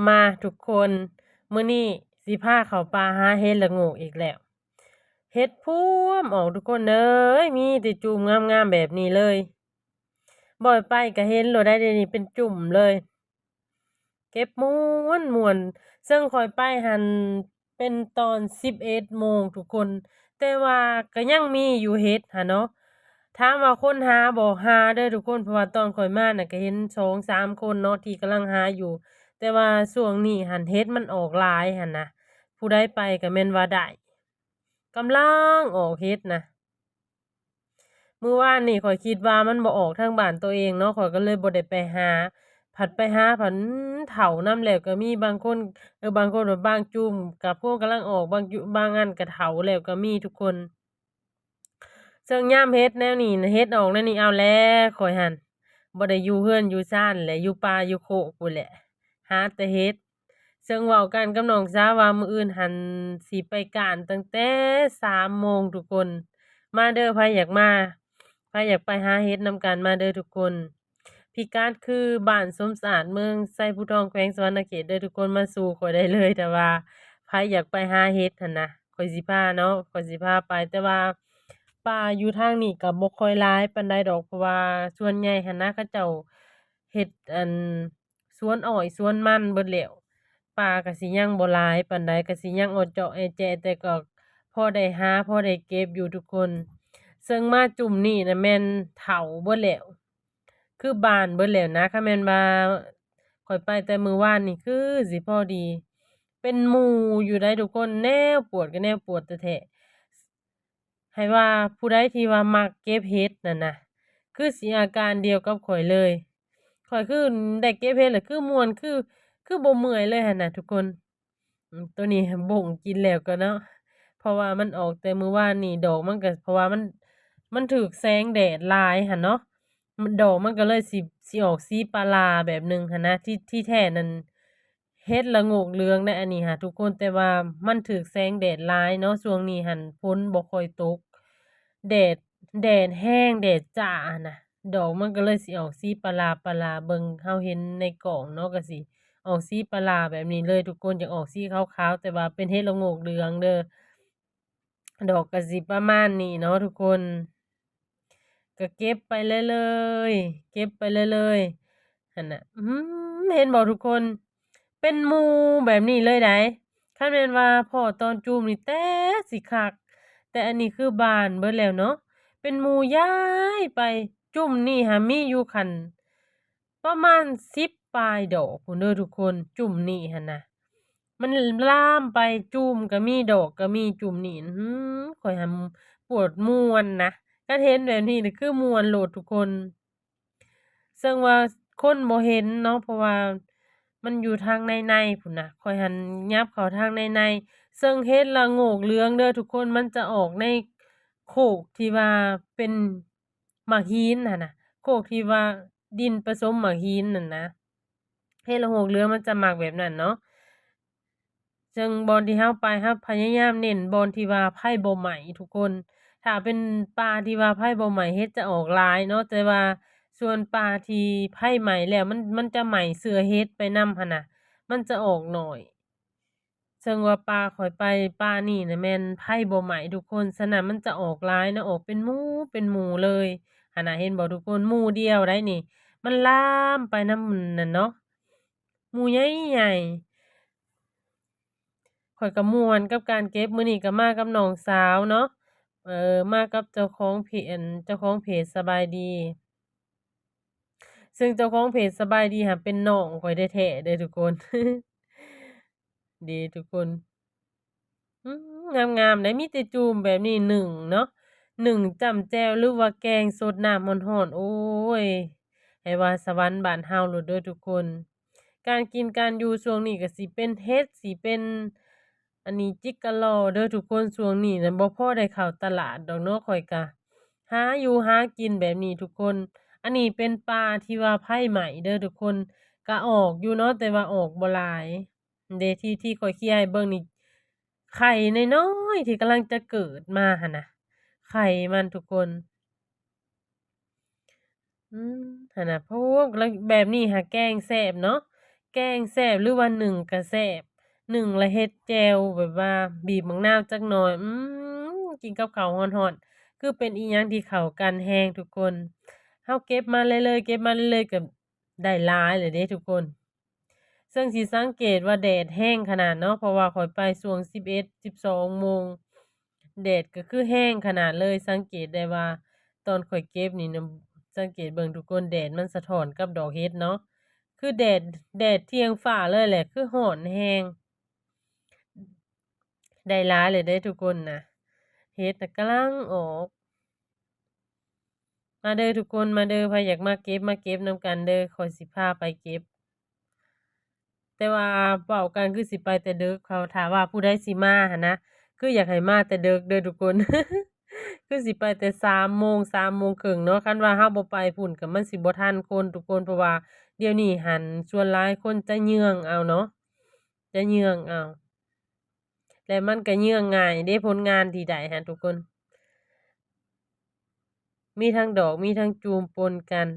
ມາທຸກຄົນ ມື້ນີ້ຊິພາເຂົ້າປ່າຫາເຫັດລະໂງກອີກແລ້ວ. ເຫັດພວມອອກທຸກຄົນເອີຍ ມີແຕ່ຈຸ່ມງາມໆແບບນີ້ເລີຍ. ບ່ອຍໄປກະເຫັນໂລດໄດ໋ ດຽວນີ້ເປັນຈຸ່ມເລີຍ. ເກັບມ່ວນໆ ເຊິ່ງຂ້ອຍໄປຫັ້ນ ເປັນຕອນສິບເອັດໂມງທຸກຄົນ ແຕ່ວ່າກະຍັງມີຢູ່ເຫັດຫັ້ນເນາະ. ຖາມວ່າຄົນຫາບໍ່? ຫາເດີທຸກຄົນ ເພາະວ່າຕອນຂ້ອຍມານະ ກະເຫັນສອງສາມຄົນເນາະ ທີ່ກຳລັງຫາຢູ່ ແຕ່ວ່າຊ່ວງນີ້ຫັ້ນ ເຫັດມັນອອກຫຼາຍຫັ້ນນະ ຜູ້ໃດໄປກະແມ່ນວ່າໄດ້ ກຳລັງອອກເຫັດນະ. ມື້ວານນີ້ຂ້ອຍຄິດວ່າມັນບໍ່ອອກທາງບ້ານໂຕເອງເນາະ ຂ້ອຍກໍເລີຍບໍ່ໄດ້ໄປຫາ ພັດໄປຫາພັດ ອືມ ເຖົ້ານຳແລ້ວກໍມີ ບາງຄົນ ເອີ ບາງຄົນ ບາງຈຸ່ມກໍພວມກຳລັງອອກ ບາງຈຸ່ມ ບາງອັນກໍເຖົ້າແລ້ວກໍມີທຸກຄົນ. ເຊິ່ງຍາມເຫັດແນວນີ້ນະ ເຫັດອອກແນວນີ້ ເອົາແລ້ວ ຂ້ອຍຫັ້ນບໍ່ໄດ້ຢູ່ເຮືອນຢູ່ຊານແຫຼະ ຢູ່ປ່າຢູ່ໂຄກພຸ້ນແຫຼະ ຫາແຕ່ເຫັດ. ເຊິ່ງເວົ້າກັນກັບນ້ອງສາວວ່າ ມື້ອື່ນຫັ້ນຊິໄປການຕັ້ງແຕ່ສາມໂມງທຸກຄົນ ມາເດີ ໃຜຢາກມາ ໃຜຢາກໄປຫາເຫັດນຳກັນ ມາເດີທຸກຄົນ. ພິກັດຄືບ້ານສົມສະອາດ ເມືອງໄຊພູທອງ ແຂວງສະຫວັນນະເຂດເດີທຸກຄົນ ມາສູ່ຂ້ອຍໄດ້ເລີຍ ຖ້າວ່າໃຜຢາກໄປຫາເຫັດຫັ້ນນະ ຂ້ອຍຊິພາເນາະ ຂ້ອຍຊິພາໄປ. ແຕ່ວ່າປ່າຢູ່ທາງນີ້ກໍບໍ່ຄ່ອຍຫຼາຍປານໃດດອກ ເພາະວ່າສ່ວນໃຫຍ່ຫັ້ນນະ ເຂົາເຈົ້າເຮັດ ອັນ ສວນອ້ອຍສວນມັນເບິດແລ້ວ ປ່າກະຊິຍັງບໍ່ຫຼາຍປານໃດ ກະຊິຍັງເອາະເຈາະແອະແຈະ ແຕ່ກໍພໍໄດ້ຫາ ພໍໄດ້ເກັບຢູ່ທຸກຄົນ. ເຊິ່ງມາຈຸ່ມນີ້ນະແມ່ນເຖົ້າເບິດແລ້ວ ຄືບານເບິດແລ້ວນະ. ຄັນແມ່ນວ່າຂ້ອຍໄປແຕ່ມື້ວານນີ້ ຄືຊິພໍດີ ເປັນໝູ່ຢູ່ໃດ໋ທຸກຄົນ ແນວປວດກໍແນວປວດແທ້ໆ. ໃຫ້ວ່າຜູ້ໃດທີ່ວ່າມັກເກັບເຫັດນັ້ນນະ ຄືຊິອາການດຽວກັບຂ້ອຍເລີຍ. ຂ້ອຍຄືໄດ້ເກັບເຫັດແລ້ວຄືມ່ວນ ຄື ຄືບໍ່ເມື່ອຍເລີຍຫັ້ນນະທຸກຄົນ. ອືມ ໂຕນີ້ບົ່ງກິນແລ້ວກໍເນາະ ເພາະວ່າມັນອອກແຕ່ມື້ວານນີ້ ດອກມັນກໍ ເພາະວ່າມັນ ມັນຖືກແສງແດດຫຼາຍຫັ້ນເນາະ ມັນ ດອກມັນກໍເລີຍຊິ ຊິອອກສີປາຫຼາແບບໜຶ່ງຫັ້ນນະ. ທີ່ ທີ່ແທ້ນັ້ນ ເຫັດລະໂງກເຫຼືອງໄດ໋ອັນນີ້ຫາທຸກຄົນ ແຕ່ວ່າມັນຖືກແສງແດດຫຼາຍເນາະ ຊ່ວງນີ້ຫັ້ນຝົນບໍ່ຄ່ອຍຕົກ ແດດ ແດດແຮງ ແດດຈ້າຫັ້ນນະ ດອກມັນກໍເລີຍຊິອອກສີປາຫຼາໆ ເບິ່ງ ເຮົາເຫັນໃນກ້ອງເນາະ ກໍຊິອອກສີປາຫຼາແບບນີ້ເລີຍທຸກຄົນ ຢາກອອກສີຂາວໆ ແຕ່ວ່າເປັນເຫັດລະໂງກເຫຼືອງເດີ. ດອກກໍຊິປະມານນີ້ເນາະທຸກຄົນ ກໍເກັບໄປເລື້ອຍໆ ເກັບໄປເລື້ອຍໆ ຫັ້ນນະ. ອືມ ເຫັນບໍ່ທຸກຄົນ ເປັນໝູ່ແບບນີ້ເລີຍໃດ໋. ຄັນແມ່ນວ່າພໍ້ຕອນຈຸ່ມນີ້ແຕ່ຊິຄັກ ແຕ່ອັນນີ້ຄືບານເບິດແລ້ວເນາະ ເປັນໝູ່ຍ້າຍໄປ. ຈຸ່ມນີ້ຫາມີຢູ່ຄັນ ປະມານສິບປາຍດອກພຸ້ນເດີທຸກຄົນ ຈຸ່ມນີ້ຫັ້ນນະ ມັນລາມໄປ ຈຸ່ມກໍມີ ດອກກໍມີ ຈຸ່ມນີ້. ອືມ ຂ້ອຍຫັ້ນປວດມ່ວນນະ ຄັນເຫັນແບບນີ້ນະ ຄືມ່ວນໂລດທຸກຄົນ. ເຊິ່ງວ່າຄົນບໍ່ເຫັນເນາະ ເພາະວ່າມັນຢູ່ທາງໃນໆພຸ້ນນະ ຂ້ອຍຫັ້ນຫຍັບເຂົ້າທາງໃນໆ. ເຊິ່ງເຫັດລະໂງກເຫຼືອງເດີທຸກຄົນ ມັນຈະອອກໃນໂຄກທີ່ວ່າເປັນ ໝາກຫີນຫັ້ນນະ ໂຄກທີ່ວ່າດິນປະສົມໝາກຫີນນັ້ນນະ ເຫັດລະໂງກເຫຼືອງມັນຈະມັກແບບນັ້ນເນາະ. ເຊິ່ງບ່ອນທີ່ເຮົາໄປ ເຮົາພະຍາຍາມເນັ້ນບ່ອນທີ່ວ່າໄຟບໍ່ໄໝ້ທຸກຄົນ. ຖ້າເປັນປ່າທີ່ວ່າໄຟບໍ່ໄໝ້ ເຫັດຈະອອກຫຼາຍເນາະ ແຕ່ວ່າສ່ວນປ່າທີ່ໄຟໄໝ້ແລ້ວ ມັນ ມັນຈະໄໝ້ເຊື້ອເຫັດໄປນຳຫັ້ນນະ ມັນຈະອອກໜ້ອຍ. ເຊິ່ງວ່າປ່າຂ້ອຍໄປ ປ່ານີ້ນະແມ່ນໄຟບໍ່ໄໝ້ທຸກຄົນ ສະນັ້ນມັນຈະອອກຫຼາຍນະ ອອກເປັນໝູ່ເປັນໝູ່ເລີຍຫັ້ນນະ. ເຫັນບໍ່ທຸກຄົນ ໝູ່ດຽວໃດ໋ນີ້ ມັນລາມໄປນຳນັ້ນເນາະ ໝູ່ໃຫຍ່ໆ. ຂ້ອຍກໍມ່ວນກັບການເກັບ ມື້ນີ້ກໍມາກັບນ້ອງສາວເນາະ ເອີ ມາກັບເຈົ້າຂອງເພ ອັນ ເຈົ້າຂອງເພຈສະບາຍດີ. ເຊິ່ງເຈົ້າຂອງເພຈສະບາຍດີຫັ້ນເປັນນ້ອງຂ້ອຍແທ້ໆເດີທຸກຄົນ. ເດ້ທຸກຄົນ ອືມ ງາມໆ ໄດ້ມີແຕ່ຈູມແບບນີ້ໜຶ້ງເນາະ ໜຶ້ງຈ້ຳແຈ່ວ ຫຼືວ່າແກງສົດນ້ຳຮ້ອນໆ. ໂອ້ຍ ໃຫ້ວ່າສະຫວັນບ້ານເຮົາໂລດເດີທຸກຄົນ. ການກິນການຢູ່ຊ່ວງນີ້ກໍຊິເປັນເຫັດ ຊິເປັນອັນນີ້ຈິກກະລໍເດີທຸກຄົນ. ຊ່ວງນີ້ນະບໍ່ພໍໄດ້ເຂົ້າຕະຫຼາດດອກເນາະ ຂ້ອຍກະຫາຢູ່ຫາກິນແບບນີ້ທຸກຄົນ. ອັນນີ້ເປັນປ່າທີ່ວ່າໄຟໄໝ້ເດີທຸກຄົນ ກະອອກຢູ່ເນາະ ແຕ່ວ່າອອກບໍ່ຫຼາຍ. ເດ້ ທີ່ ທີ່ຂ້ອຍເຄຍໃຫ້ເບິ່ງນີ້ ໄຂ່ນ້ອຍໆ ທີ່ກຳລັງຈະເກີດມາຫັ້ນນະ ໄຂ່ມັນທຸກຄົນ. ອືມ ຫັ້ນນະ ພວກ ແບບນີ້ຫາແກງແຊບເນາະ ແກງແຊບ ຫຼືວ່າໜຶ້ງກະແຊບ ໜຶ້ງລະເຮັດແຈ່ວ ແບບວ່າບີບໝາກນາວຈັກໜ່ອຍ ອືມ ກິນກັບເຂົ້າຮ້ອນໆ ຄືເປັນອີ່ຫຍັງທີ່ເຂົ້າກັນແຮງທຸກຄົນ. ເຮົາເກັບມາເລື້ອຍໆ ເກັບມາເລື້ອຍໆ ກໍໄດ້ຫຼາຍແລ້ວເດ້ທຸກຄົນ. ເຊິ່ງຊິສັງເກດວ່າແດດແຮງຂະໜາດເນາະ ເພາະວ່າຂ້ອຍໄປຊ່ວງສິບເອັດ ສິບສອງໂມງ ແດດກໍຄືແຮງຂະໜາດເລີຍ. ສັງເກດໄດ້ວ່າຕອນຂ້ອຍເກັບນີ້ນະ ສັງເກດເບິ່ງທຸກຄົນ ແດດມັນສະທ້ອນກັບດອກເຫັດເນາະ ຄືແດດ ແດດທ່ຽງຟ້າເລີຍແຫຼະ ຄືຮ້ອນແຮງ. ໄດ້ຫຼາຍເລີຍເດ້ທຸກຄົນນະ ເຫັດນະກຳລັງອອກ. ມາເດີທຸກຄົນ ມາເດີ ໃຜຢາກມາເກັບ ມາເກັບນຳກັນເດີ ຂ້ອຍຊິພາໄປເກັບ. ແຕ່ວ່າເວົ້າກັນຄືຊິໄປແຕ່ເດິກ ເຂົາ ຖ້າວ່າຜູ້ໃດຊິມາຫັ້ນນະ ຄືຢາກໃຫ້ມາແຕ່ເດິກເດີທຸກຄົນ ຄືຊິໄປແຕ່ສາມໂມງ ສາມໂມງເຄິ່ງເນາະ. ຄັນວ່າເຮົາບໍ່ໄປພຸ້ນ ກໍມັນຊິບໍ່ທັນຄົນທຸກຄົນ ເພາະວ່າດຽວນີ້ຫັ້ນສ່ວນຫຼາຍຄົນຈະເຍືອງເອົາເນາະ ຈະເຍືອງເອົາ ແລະມັນກໍເຍືອງງ່າຍເດ້ ຜົນງານທີ່ໄດ້ຫັ້ນທຸກຄົນ ມີທັງດອກ ມີທັງຈູມປົນກັນ.